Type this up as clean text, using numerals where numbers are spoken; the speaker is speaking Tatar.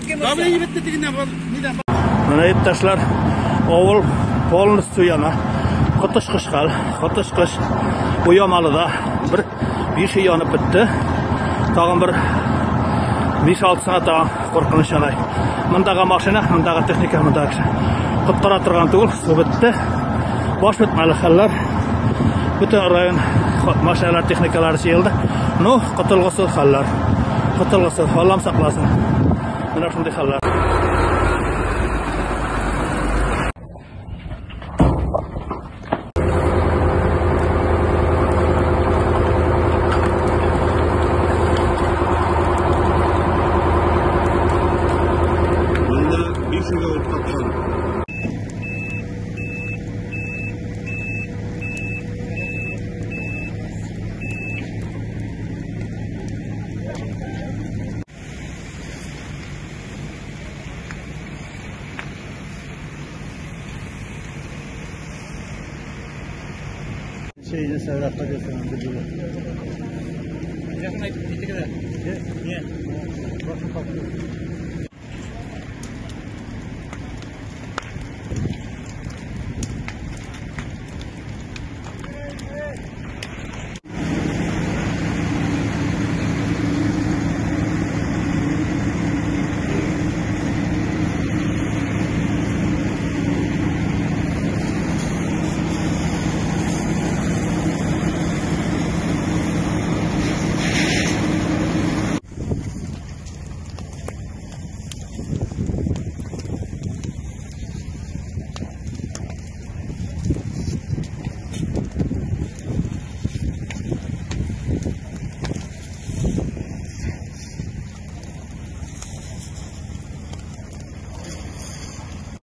Давление бетте тегеннән, нидән? Менә иптәшләр, авыл полностью яна. Коточкыч хәл, коточкыч. Бу Ямалыда бер 5 өй янып бетте. Тагын бер 5-6 сәгать тагын куркыныч янай. Мондагы машина, мондагы техника, мондагы кеше. Коткара торган түгел, су бетте. Баш бетмәле хәлләр. Бөтен район машиналар, техникалары җыелды. Ну, котылгысыз хәлләр. Котылгысыз, Аллам сакласын. Менә шундый хәлләр. Монда 5 өйгә ут капкан. Şeyde Serhat'ta gösteren bir durum. Yakın ayıp bitti kadar. Ne? Başım kalktı.